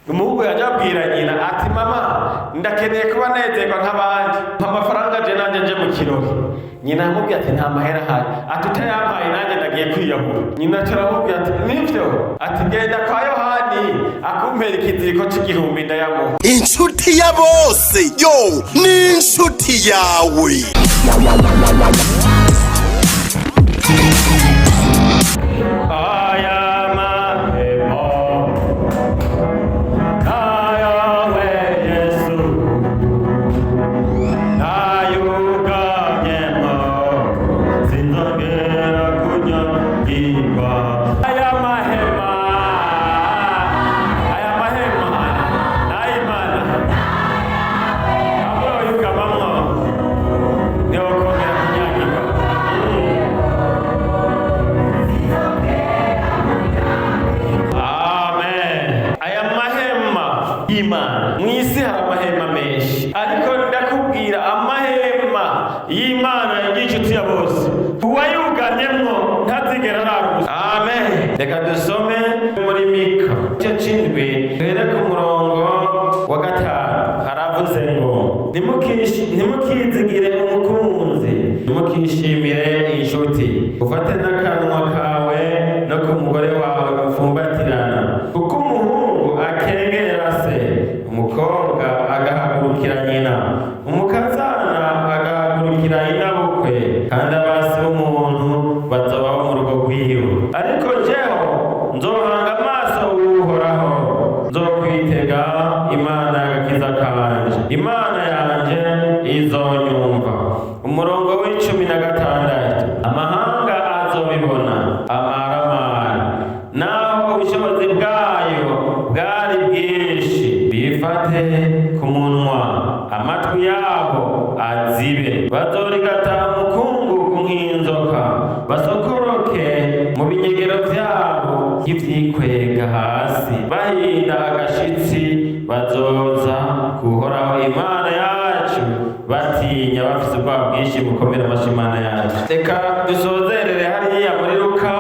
Umuhungu yaje abwira nyina ati: "Mama, ndakeneye kuba nezerwa nk'abandi, mpa amafaranga je nanje nje mu kirori." Nyina yamubwiye ati: "Nta mahera ahari." Ati: "Utayampaye nanjye ndagiye kwiyahura." Nyina aca aramubwira ati: "Nivyo?" Ati: "Genda kwa Yohani akumpera ikiziriko c'igihumbi, ndayamuha." Inshuti ya bose yo ni inshuti yawe. Aya mahema ayawe Yesu nayugamyemo, sinzongera kunyagirwa. Aya mahema, aya mahema n'ay'Imana, hamwe wayugamamwo ntiwokongera kunyagirwa. Amen. Aya mahema y'Imana, mu isi hari amahema menshi, ariko ndakubwira amahema y'Imana y'inshuti ya bose, uwayugamyemwo ntazigera araruza. Amen. Reka dusome muri Mika igice c'indwi, duhere ku murongo wa 5. Haravuze ngo: "Ntimukizigire umukunzi, ntimukishimire inshuti. Ufate n'akanwa kawe no ku mugore wawe mufumbatirana, kuko umuhungu akengera se, umukobwa agahagurukira nyina, umukazana agahagurukira inabukwe, kandi abasi b'umuntu bazobaho mu rugo rwiwe. Ariko jeho nzohanga amaso Uhoraho, nzokwitega Imana y'agakiza kanje, Imana yanje izonyumva." Umurongo wa 16: "Amahanga azobibona amaramara, naho ubushobozi bwayo bwari bwinshi. Bifate ku munwa, amatwi yabo azibe. Bazorigata umukungugu nk'inzoka, basokoroke mu binyegero vyabo nk'ivyikwega hasi. Bahinda agashitsi bazoza kuhoraho Imana yacu, batinya bafise ubwoba bwinshi." Bukomera amashi Imana yacu. Reka dusozerere hariya muri Luka.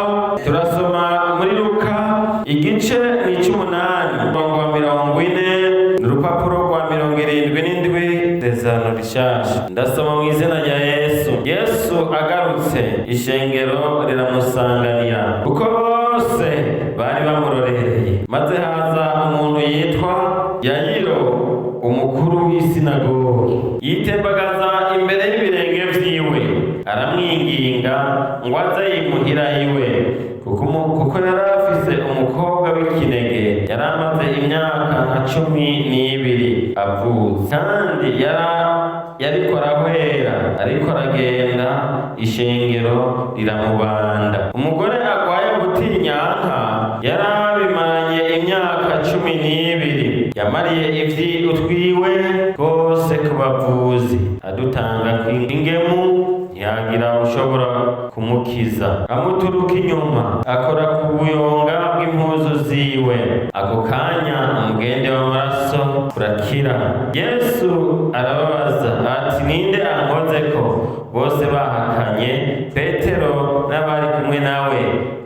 Turasoma muri Luka igice ni 8, umurongo wa 40, urupapuro rwa 77, Isezerano Rishasha. Ndasoma mu izina rya Yesu. Yesu agarutse, ishengero riramusanganira, kuko bose bari bamurorereye. Maze haza umuntu yitwa Yayiro, umukuru w'isinagogi, yitembagaza imbere y'ibirenge vyiwe, aramwinginga ngo aze imuhira iwe, kuko yari afise umukobwa w'ikinege, yari amaze imyaka nka 12 avutse, kandi yariko arahwera, ariko aragenda, ishengero riramubanda. Umugore agwaye ubutinyanka, yari abimaranye imyaka 12, yamariye ivyi utwiwe twose ku bavuzi, adutanga ingemu, ntiyagira ushobora kumukiza. Amuturuka inyuma, akora ku buyonga bw'impuzu ziwe, ako kanya umugende w'amaraso urakira. Yesu arababaza ati: "Ninde ankozeko?" Bose bahakanye, Petero n'abari kumwe nawe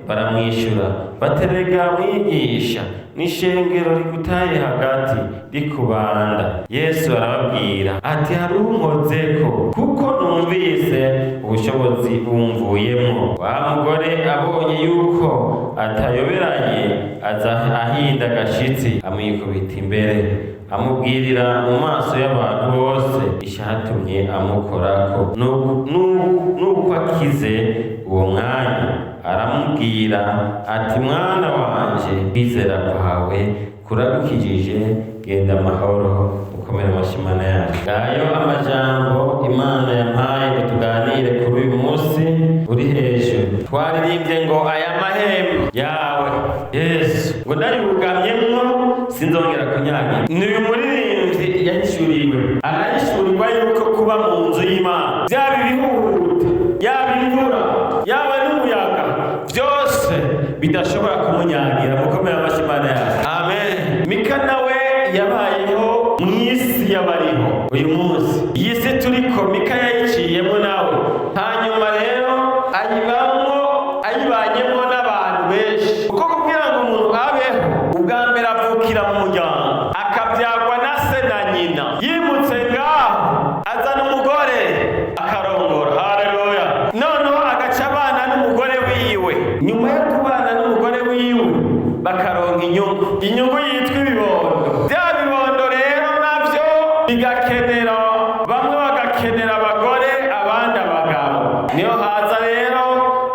baramwishyura baterega: "Mwigisha, n'ishengero rigutaye hagati rikubanda." Yesu arababwira ati: "Hari unkozeko, kuko numvise ubushobozi bumvuyemo." Wa mugore abonye yuko atayoberanye, aza ahinda agashitsi, amwikubita imbere, amubwirira mu maso y'abantu bose ishatumye amukorako nuko akize uwo mwanya. Aramubwira ati: "Mwana wanje, kwizera kwawe kuragukijije, genda amahoro." Ukomere amashyi Imana yacu. Ngayo amajambo Imana yampaye ngo tuganire kuri uyu munsi uri hejuru. Twaririmbye ngo: "Aya mahema yawe Yesu, ngo ndayugamyemwo sinzongera kunyagira." Ni uyu muririmbyi yahishuriwe, arahishurirwa yuko kuba mu nzu y'Imana, byaba ibihuhuta, yaba imvura, yaba n'umuyaga, byose bidashobora kumunyagira. Mukomere amashyi Imana yacu. Amen. Mika nawe yabayeho mu isi y'abariho uyu munsi. Iyi si turiko, Mika yayiciyemo nawe, hanyuma rero ayibamwo, ayibanyemo n'abantu benshi, kuko kugira ngo umuntu abeho, ubwa mbere avukira. Akavukira mu muryango, akabyagwa na se na nyina. Yimutse ngaho, azana umugore, akarongora. Haleluya! Noneho agaca abana n'umugore wiwe. Nyuma yo kubana n'umugore wiwe, bakaronka inyungu, inyungu yitwa ibibondo. Bya bibondo rero navyo bigakenera, bamwe bagakenera abagore, abandi abagabo. Niyo haza rero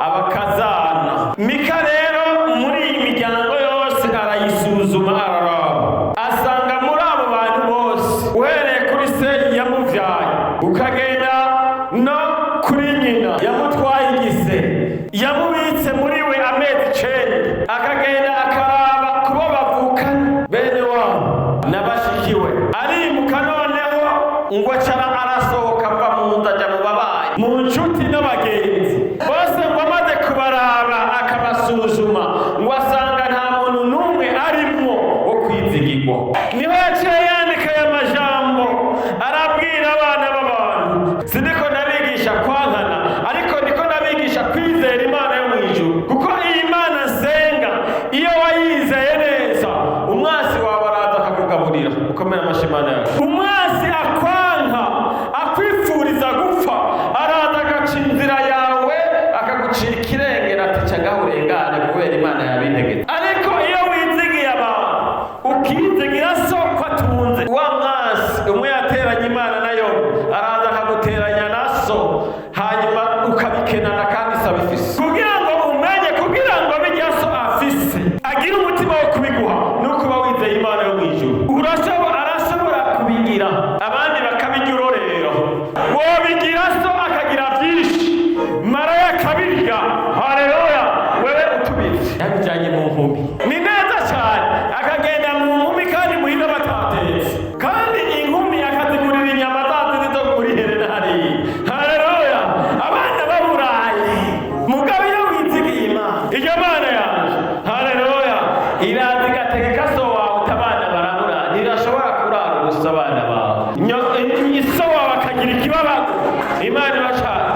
abakazana. Mika rero muri iyi miryango yose arayisuzuma, araraba, asanga muri abo bantu bose, uhereye kuri se yamuvyaye, ukagenda no kuri nyina yamutwaye igise, yamubitse muri we amezi 9, akagenda akaraba kubo bavukana, bene wabo n'abashikiwe, arimuka. Noneho ngo acara arasohoka, ava mu nzu, ajya mu babaye, mu nshuti n'abagenzi bose. Ngo amaze kubaraba, akabasuzuma, ngo asanga nta muntu n'umwe arimwo wo kwizigirwa. Niho yaciye yandika aya majambo, arabwira abana b'abantu: "Siniko ndabigisha kwankana, ariko niko ndabigisha kwizera Imana yo mu ijuru, kuko iyi Mana nsenga, iyo wayizeye neza, umwasi wawe araza akakugaburira." Ukomere amashyi Imana yawe. Umwasi akwanka, akwifuriza gupfa, araza agaca inzira yawe, akagucira ikirengera, ati: "Ca ngaho urengane, kubera Imana yabintegetse." Ariko iyo wizigiye abantu, ukizigira so ko atunze, wa mwasi umwe yateranye Imana nayo araza akaguteranya na so, hanyuma ukabikenana kandi isaba ifise. Kugira ngo umenye, kugira ngo bijya so afise agire umutima wo kubiguha, ni ukuba wizeye Imana yo mu ijuru. Urashobora, arashobora kubigira, abandi bakabijya urorero. Wobigira so akagira byinshi, maraya akabirya. Haleluya! Wewe utubitse, yabijyanye mu nkumi, ni neza cyane, akagenda mu nkumi kandi muhira batatetse, kandi inkumi akazigurira inyama zazindi zo kuri herena hariya. Haleluya! Abana baburaye. Mugabo iyo wizigiye Imana, iryo Mana yaje, haleluya, iraza igategeka so wawe utabana barabura, ntirashobora kurara ubusa abana bawe. Iso wawe akagira ikibabago, Imana ibashaka.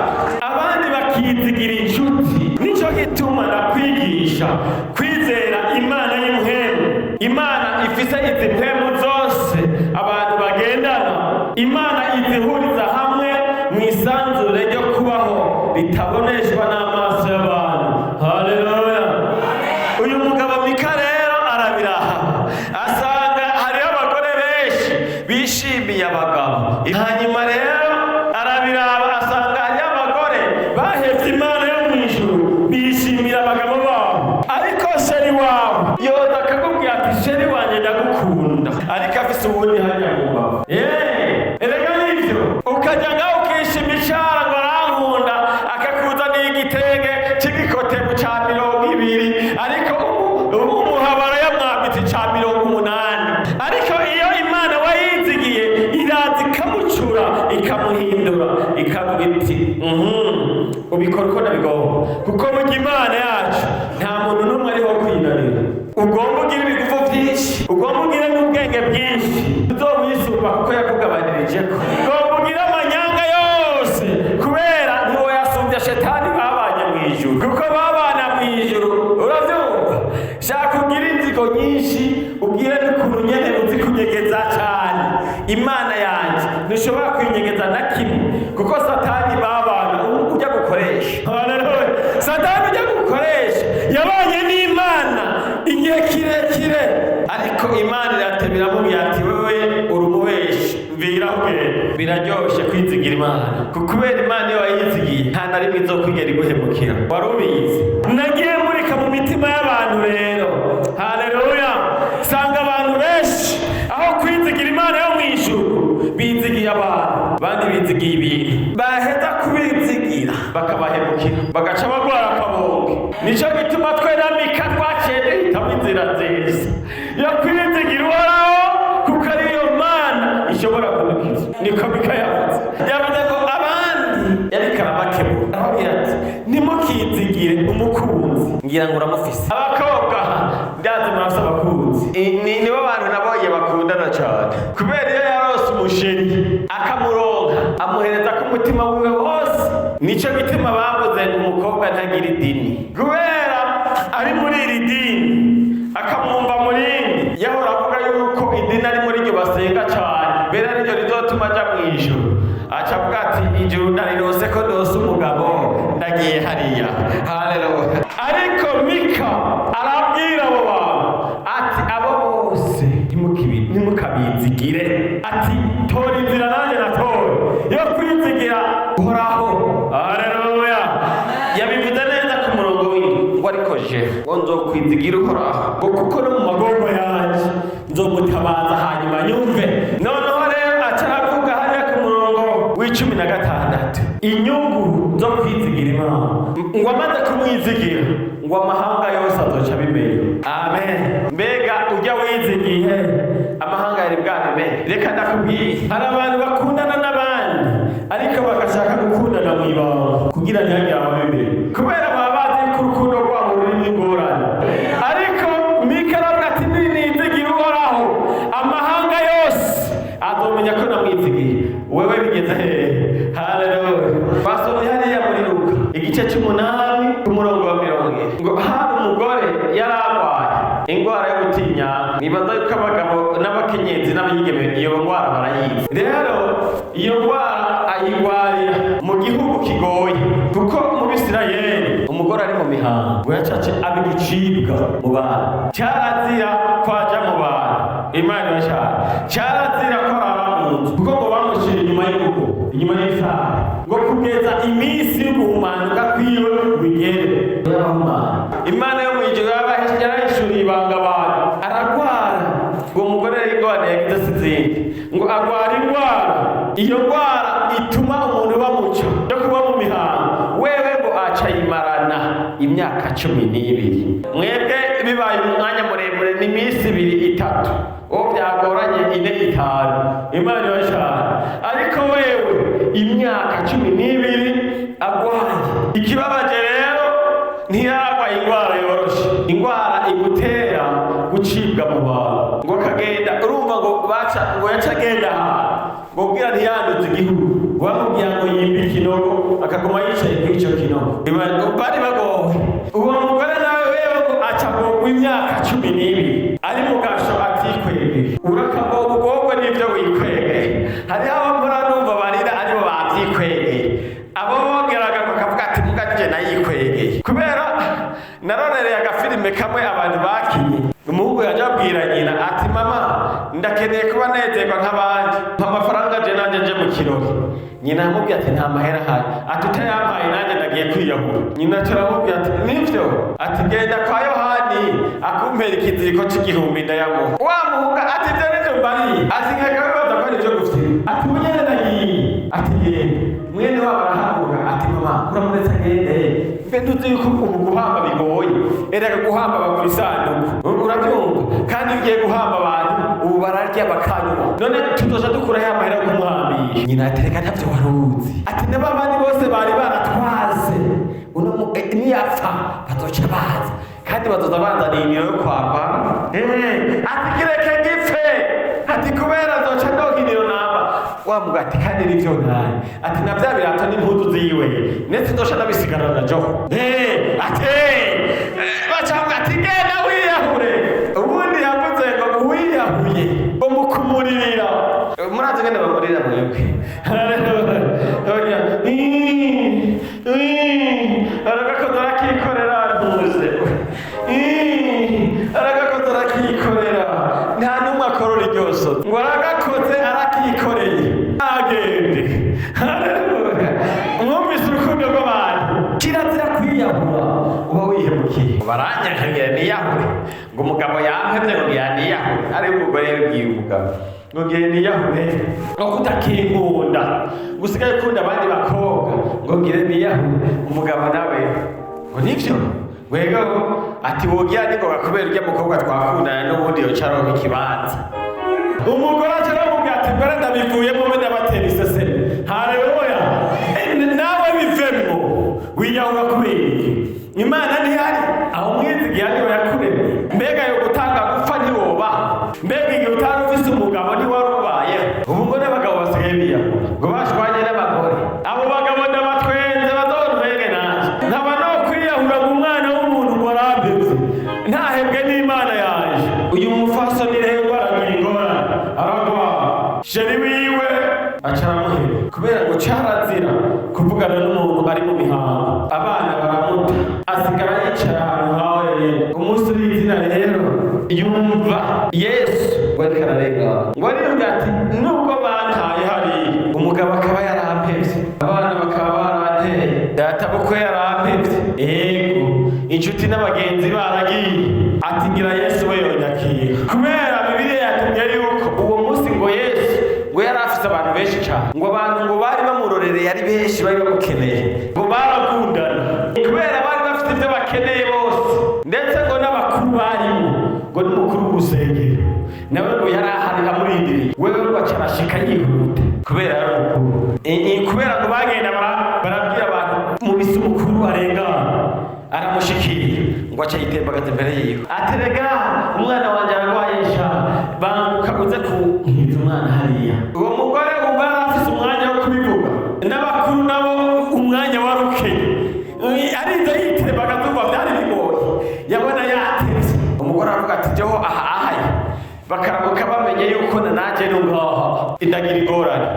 Abandi bakizigira inshuti. Nico gituma nakwigisha kwizera Imana y'impwemu, Imana ifise izi mpwemu zose abantu bagendana, Imana izihuriza hamwe mu isanzure ryo kubaho ritaboneshwa n'amaso y'abantu. Haleluya! Uyu mugabo Mika rero arabiraha, asanga hariho abagore benshi bishimiye abagabo. Hanyuma rero arabiraba, asanga hariho abagore bahevye Imana yo mu ijuru, bishimira abagabo babo. Ariko chéri wawe yoza akakubwira ati: "Chéri wanjye, ndagukunda," ariko afise uwundi hariya mu mbavu. Erega nivyo, ukajya ngaho ukishima icara ngo arankunda, akakuzaniye igitenge c'igikotemu ca 20, ariko umuhabara yamwambitse ca 80. Ariko iyo Imana wayizigiye, iraza ikamucura, ikamuhindura, ikavuga iti: Ubikora uko nabigomba," kuko burya Imana yacu nta muntu n'umwe ariho kwinanira. Ugomba ugire ibigufu byinshi, ugomba ugire n'ubwenge bwinshi, uzobuyisumba kuko yakugabanirije ko. Ugomba ugire amanyanga yose, kubera ntiwoyasumbya shetani babanye mu ijuru, kuko babana mu ijuru. Uravyumva? Shaka ugire inzigo nyinshi, ugire n'ukuntu nyene uzi kunyegeza cyane, Imana yanjye ntushobora kwinyegeza na kimwe, kuko Satani babana ujya gukoresha. Haleluya! Satani ujya gukoresha yabanye n'Imana igihe kirekire, ariko Imana iratebera, iramubwira ati: "Wewe uri umubeshi, mviraho ugenda." Biraryoshe kwizigira Imana, kuko kubera Imana iyo wayizigiye, nta na rimwe izokwigera iguhemukira. Wari ubizi? Nagiye murika mu mitima y'abantu rero, haleluya, sanga abantu benshi aho kwizigira Imana yo mu ijuru, bizigiye abantu, abandi bizigiye ibintu, baheza kubizigira bakabahemukira, bagaca bagwara akabonge. Nico gituma twe na Mika twaciye duhitamo inzira nziza yo kwizigira Uhoraho, kuko ariyo Mana ishobora kudukiza. Niko Mika yavuze. Yavuze ngo abandi yariko arabakebura, arababwira ati: "Ntimukizigire umukunzi." Ngira ngo uramufise. Abakobwa, ndazi murafise abakunzi. Nibo bantu nabonye bakundana cyane, kubera iyo yarose umuchéri, akamuronka, amuhereza ko umutima wiwe wose. Nico gituma bavuze ngo umukobwa ntagira idini, kubera ari muri iri dini akamwumva mu rindi yahora avuga. ariryo rizotuma aja mu ijuru, aca avuga ati ijuru ndarirose ko ndose umugabo, ndagiye hariya. Haleluya. Ariko Mika arabwira abo bantu ati abo bose ntimukabizigire, ati tora inzira nanjye natora yo kwizigira Uhoraho. Haleluya. Yabivuze neza ku murongo w'indwi ngo ariko je ngo nzokwizigira Uhoraho, ngo kuko no mu magorwa yanje nzomutabaza hanyuma nyumve. Noneho rero aca aravuga hariya ku murongo w'16 inyungu zo kwizigira Imana, ngo amaze kumwizigira ngo amahanga yose azoca abimenya. Amen. Mbega ujya wizigiye amahanga yari bwabimenye? Reka ndakubwiye, hari abantu bakundana n'abandi ariko bagashaka gukundana mu ibanga kugira ntihagire ababimenya, kubera baba bazi ko urukundo rwabo rurimo ingorane. Ariko Mika aravuga ati ninizigira Uhoraho amahanga yose azomenya ko namwizigiye. Wewe bigeze hehe? Haleluya. Basomye hariya muri Luka igice c'8 ku murongo wa 40 ngo hari umugore yari arwaye ingwara yo gutinya. Nibaza yuko abagabo n'abakenyezi n'abigeme iyo ngwara barayizi. Rero iyo ngwara ayigwarira mu gihugu kigoye, kuko mu Bisirayeli umugore ari mu mihango ngo yacace aba igicibwa mu bantu, cyarazira ko aja mu bantu. Imana irashaka, cyarazira ko arara mu nzu, kuko ngo bamushyira inyuma y'urugo, inyuma y'isaha, ngo kugeza iminsi yo guhumanuka kwiwe bigere. Imana yo mu ijuru yarahishuriye ibanga abantu. Aragwara uwo mugore rero ingorane yagize si izindi, ngo agwara indwara, iyo ndwara ituma umuntu bamuca yo kuba mu mihango, wewe ngo aca ayimarana imyaka 12. Mwebwe bibaye umwanya muremure ni iminsi 2 3, uwo byagoranye 4 5. Imana irashaka. Ariko wewe imyaka 12 agwaye. Ikibabaje rero ntiyarwaye indwara yoroshe, indwara igutera gucibwa mu bantu, ngo akagenda urumva ngo baca ngo yaca agenda ahantu ngo bwira ntiyanduze igihugu, ngo bamubwira ngo yimbe ikinogo akaguma yicaye kuri ico kinogo. Bari bagowe. Uwo mugore nawe wewe ngo aca agogwa imyaka 12 ari mu gasho atikwegeye. Urakagogwa ugogwe n'ivyo wikwegeye. Hariho abo mpora numva barira aribo bavyikwegeye, abo bongeraga bakavuga ati muga nije nayikwegeye, kubera narorereye agafilime kamwe abantu bakinye. Umuhungu yaje abwira nyina ati mama ndakeneye kuba nezerwa nk'abandi, mpa amafaranga je nanje nje mu kirori. Nyina yamubwiye ati nta mahera ahari, ati utayampaye nanjye ndagiye kwiyahura. Nyina aca aramubwira ati nivyo, ati genda kwa Yohani akumpera ikiziriko c'igihumbi ndayamuha. Wa muhungu ati ivyo nivyo mbariye, ati nkeka bibaza ko arivyo gufyina, ati munyene ndagiye, ati genda. Mwene wabo arahaguruka ati mama uramuretse agende, mbe ntuzi yuko ubu guhamba bigoye, erega guhamba bagura isanduku, urabyumva, kandi iyo ugiye guhamba abantu ubu bararya bakanywa, none tuzoja dukuraho amahera yo kumuhambisha. Nyina ati reka ntavyo waruzi, ati na babandi bose bari baratwaze uno niyapfa bazoca baza, kandi bazoza banzaniye imiro yo kwambara. Ati kireke gipfe, ati kubera nzoca ndonka iniro namba. Wa mugabo ati kandi nivyo ntaye, ati na vya birato n'impuzu ziwe ndetse nzoca ndabisigarana joho. Ati baca ati genda wiyahure. Ubundi yavuze ngo uwiyahuye ngo mukumuririra. Murazi ngene bamurira mwebwe? Aragakoze arakikorera ntuze, aragakoze arakikorera, nta n'umwe akorora iryo sozi, ngo aragakoze arakikoreye agende. Haleluya. Mwumvise urukundo rw'abantu, kirazira kwiyahura uba wihemukiye. Baranyankagira niyahure, ngo umugabo yampevye ngo ngira niyahure, ari umugore yabibwiye umugabo ngo ngira niyahure, ngo kutakinkunda, ngo usigaye ukunda abandi bakobwa, ngo ngire niyahure. Umugabo nawe ngo nivyo wego, ati wogira ningoga kubera urya mukobwa twakundana n'ubundi yoca aronka ikibanza. Umugore aca aramubwira ati mbere ndabivuyemo mbe ndabatera iseseme. Haleluya. Nawe bivemwo wiyahura kubera iki? Imana ntihari aho mwizigiye niwe yakuremye. Mbega yo gutanga gupfa ntiwoba, mbega igihe utari ufise umugabo ntiwari ubayeho. Ubu ngo n'abagabo basigaye biyahura ngo bashwanye n'abagore. Abo bagabo ndabatwenze bazontwenge nanje, nkaba no kwiyahura ngo umwana w'umuntu ngo arampevye, ntahebwe n'Imana yanje. Uyu mufasoni rero aragira ingorane, aragwara. Chéri wiwe aca aramuheba kubera ngo carazira kuvugana n'umuntu ari mu mihango. Abana baramuta, asigara yicara ahantu ha wenyene. Umunsi w'izina rero yumva Yesu ngo ariko ararengana, ngo ariyumva ati nubwo bantaye hariya, umugabo akaba yarampevye, abana bakaba baranteye, data bukwe yarampevye, ego inshuti n'abagenzi baragiye, ati ngira Yesu we yonyakira. Kubera Bibiliya yatubwiye yuko uwo munsi ngo Yesu ngo yari afise abantu benshi cyane, ngo abantu ngo bari bamurorereye ari benshi, bari bamukeneye, ngo barakundana kubera bari bafite ibyo bakeneye bose, ndetse ngo n'abakuru barimo, ngo n'umukuru w'urusengero nawe ngo yari ahari amurindiriye, wewe ngo aca arashika yihuta kubera yari umukuru. Kubera ngo bagenda barabwira abantu mu bisi umukuru arengana, aramushikira ngo aca yitembagaza imbere yiwe, aterega umwana wanjye ararwaye sha, banguka uze kunkiza umwana hariya. Uwo mugore uba yari afise umwanya wo kubivuga, n'abakuru nabo umwanya wari ukenye, arinze yitembagaza, umva byari bigoye, yabona yatevye. Umugore aravuga ati jeho aha ahaye bakaramuka bamenye yuko na naje nungaha indagira ingorane,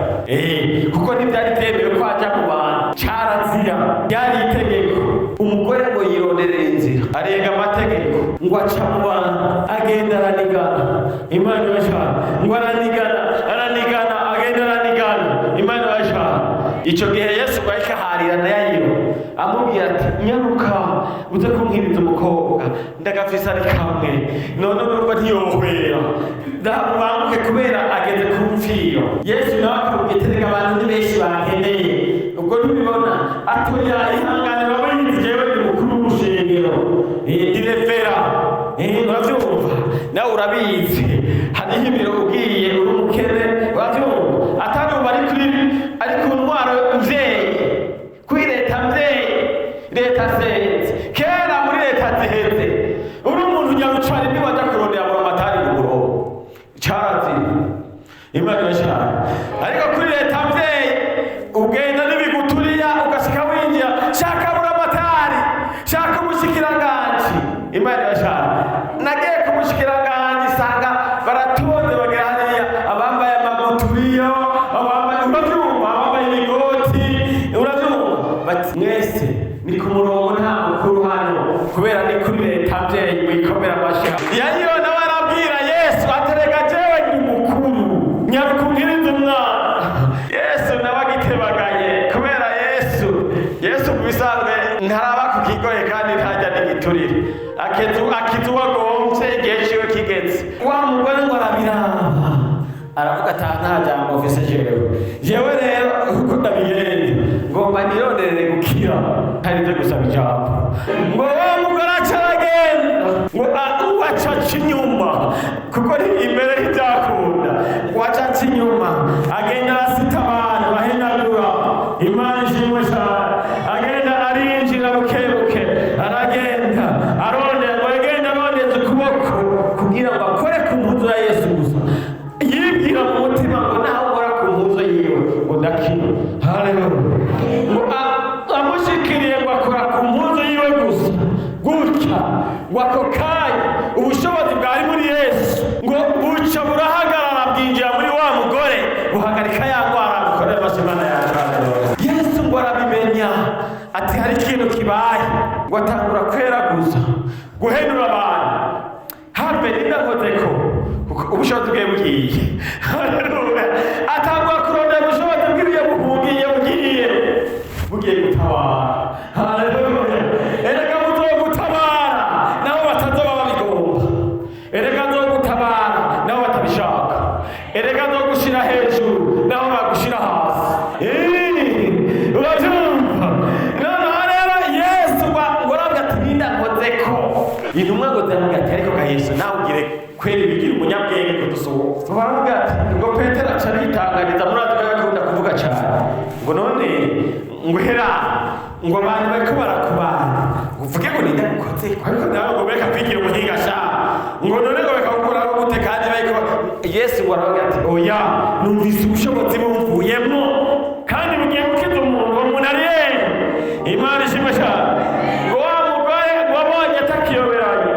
kuko ntibyari byemewe ko ajya mu bantu, carazira, ryari itegeko. Umugore ngo yironderera inzira, arenga amategeko, ngo aca mu bantu, agenda aranigana. Imana ibashaka, ngo aranigana, aranigana, agenda aranigana. Imana ibashaka. Ico gihe Yesu ngo ariko aharira na Yayiro, amubwira ati nyaruka uze kunkiriza umukobwa, ndagafise ari kamwe, none nubwo ntiyohwera, ndabanguke kubera ageze ku mfiro. Yesu nawe akamubwira ati reka abantu ni benshi bankeneye, ubwo ntubibona? Atoya ihangane, babayizi jewe ndi mukuru w'urushengero, ndi refera. Uravyumva nawe urabizi, hariho ibiro ugiye uri umukene, uravyumva, atari ubu ari kuri ari ku ntwaro mvyeyi, kuri leta mvyeyi, leta senze kera, muri leta ziheze uri umuntu nyarucari ntiwaja kurondera buramatari mu murongo, carazira. Imana irashaka. Ariko kuri leta mvyeyi ugenda n'ibiguturiya ugashika winjira, shaka buramatari, shaka umushikiranganji. Imana irashaka. Nagiye ku mushikiranganji sanga baratonze, bagera hariya abambaye amaguturiyo, abambaye, uravyumva, abambaye ibigoti, uravyumva, bati mwese ni ku murongo, nta mukuru hano kubera ni kuri leta mvyeyi. Mwikomera amashyi. Yayiro nawe arabwira Yesu aterega jewe ndi mukuru, nyaruka unkirize umwana. Yesu nawe agitebagaye kubera Yesu mu bisanzwe ntaraba ku kigoye kandi ntajya n'igiturire, akiza uwo agomvye igihe ciwe kigeze. Wa mugore ngo arabiraba, aravuga ati aha nta jambo mfise jewe rero uko ndabigenza ngomba nironderere gukira ntari byo gusaba ijambo. Ngo wa mugore aca aragenda, ngo aca aca inyuma kuko imbere ntibyakunda, ngo aca aca inyuma, agenda arasita abantu ahenagura. Imana ishimwe cyane. Agenda arinjira buke buke, aragenda arondera, ngo agenda arondeza ukuboko kugira ngo akore ku mpuzu ya Yesu gusa, yibwira mu mutima ngo naho ukora ku mpuzu yiwe ngo ndakira. Haleluya. Ngo amushikiriye ngo akora ku mpuzu yiwe gusa gutya, ngo ako kanya ubushobozi bwari muri Yesu ngo buca burahagarara, bwinjira muri wa mugore, buhagarika ya ndwara. Bukorera amashyi Imana yacu. Haleluya. Yesu ngo arabimenya ati hari ikintu kibaye, ngo atangura kweraguza, guhenura abantu, habe ninakozeko kuko ubushobozi bwe bugiye. Haleluya. Atangura kurondera ubushobozi bw'ibiyo buhungiye, bugiye gutabara. Haleluya. Erega buzogutabara nabo batazoba babigomba, erega nzogutabara nabo batabishaka, erega nzogushira hejuru nabo bagushira hasi. Uravyumva? Noneho rero Yesu ngo aravuga ati nindakozeko. Intumwa ngo ziramubwira ati ariko ga Yesu nawe ugire kweri bigira umunyabwenge kudusuhuza. Baravuga ati ngo Petero aca aritanganiza, murazi ko yakunda kuvuga cyane, ngo none ngo hera ngo abantu bariko barakubana ngo uvuge ngo nindagukozeko, ariko nawe ngo reka kwigira umuhinga sha, ngo none ngo reka gukoraho gute kandi bariko Yesu ngo aravuga ati oya, numvise ubushobozi bumvuyemwo kandi bugiye gukiza umuntu, uwo muntu ari hehe? Imana ishimwe cyane. Ngo wa mugore wabonye atakiyoberanye,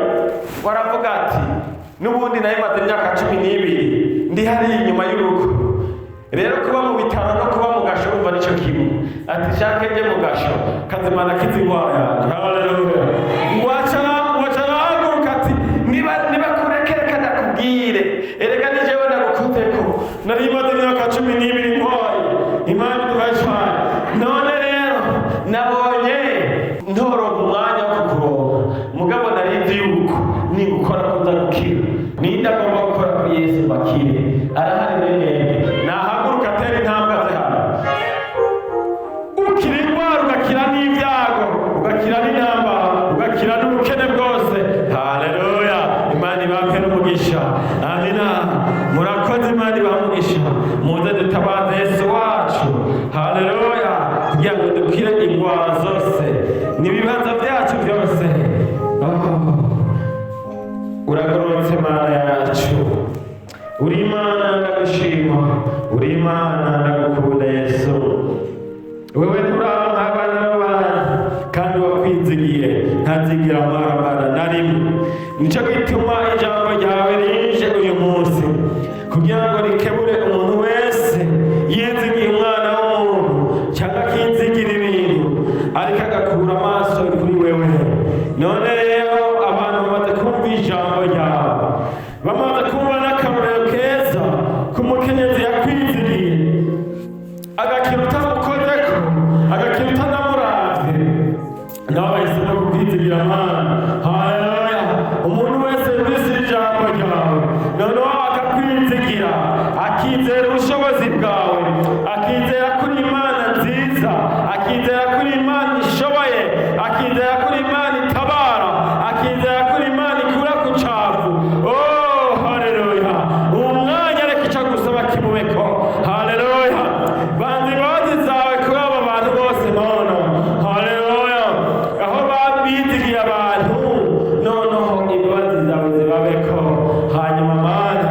ngo aravuga ati n'ubundi nayo maze imyaka 12 ndi hariya inyuma y'urugo. Rero kuba mu bitaro no kuba mu gasho, urumva nico kimwe. Ati shake nje mu gasho kazimana kizi ingwara yanjye. Haleluya! Ngwaca arahaguruka ati niba kurekere kadakubwire, erega ni jewe nagukozeko, nari maze imyaka 12 ndwaye. Imana iduhaye cane. None rero nabonye ntoronka umwanya wo kukuronka, mugabo nari nzi yuko ningukora ko nza gukira. Ninde agomba gukora kuri Yesu bakire? Arahari mwemwe. Nahaguruka atera intambwe aze hano. Ukira indwara, ugakira n'ibyago, ugakira n'intambara, ugakira n'ubukene bwose. Haleluya! Imana ibampe n'umugisha. Amina. Murakoze, Imana ibahe umugisha. Muze dutabaze Yesu wacu, haleluya, kugira ngo dukire indwara zose n'ibibazo byacu byose. Oh. Uragororotse Mana yacu, uri Imana, ndagushima, uri Imana, ndagukunda Yesu. Wewe nturaba abana b'abantu, kandi wakwizigiye ntazigira amaramara na rimwe. Nicyo gituma ijambo ryawe rije uyu munsi kugira ngo rikebure umuntu wese yizigiye umwana w'umuntu cyangwa akizigira ibintu, ariko agakura amaso kuri wewe. None rero abantu bamaze kumva ijambo ryawe, bamaze kumva n'akarorero keza k'umukenyezi yakwizigiye agakira utamukozeko, agakira utanamuravye. Nawe bahisemo kukwizigira, Mana. Haleluya! Umuntu wese yumvise ijambo ryawe, noneho akakwizigira, akizera ubushobozi bwawe, akizera kuri Imana nziza, akizera kuri Imana ishoboye, akizera kuri Imana itabara, akizera kuri Imana ikura ku cavu. Oh, haleluya! Uwo mwanya reka ico gusaba kimubeko. Haleluya! Banza imbabazi zawe kuri abo bantu bose, Mana. Haleluya! Aho babizigiye abantu, noneho imbabazi zawe zibabeko. Hanyuma Mana,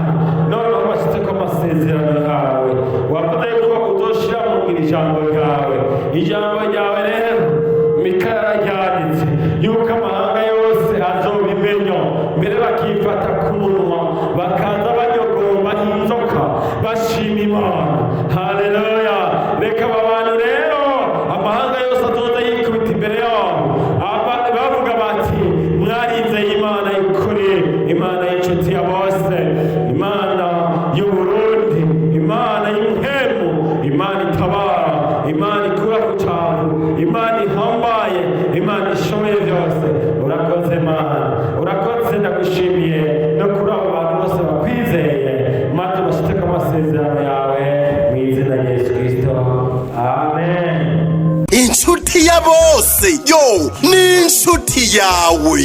noneho bashitse ko amasezerano yawe, wavuze ko uzoshira mu ngiro ijambo ryawe. Ijambo ryawe rero Mika yararyanditse yuko amahanga yose azobimenya, mbere bakifata ku munwa, bakaza banyogomba nk'inzoka, bashima Imana. Haleluya! Reka aba bantu rero amahanga yose azoza yikubita imbere yabo, bavuga bati mwarizeye Imana y'ukuri, Imana y'inshuti ya bose, Imana y'Uburundi, Imana y'impemu, Imana itabara, Imana ikura ku cavu, Imana ihambaye, Imana ishoboye byose. Urakoze Mana, urakoze, ndagushimiye no kuri abo bantu bose bakwizeye, maze bashitse amasezerano yawe, mu izina rya Yesu Kristo, amen. Inshuti ya bose, yo ni inshuti yawe.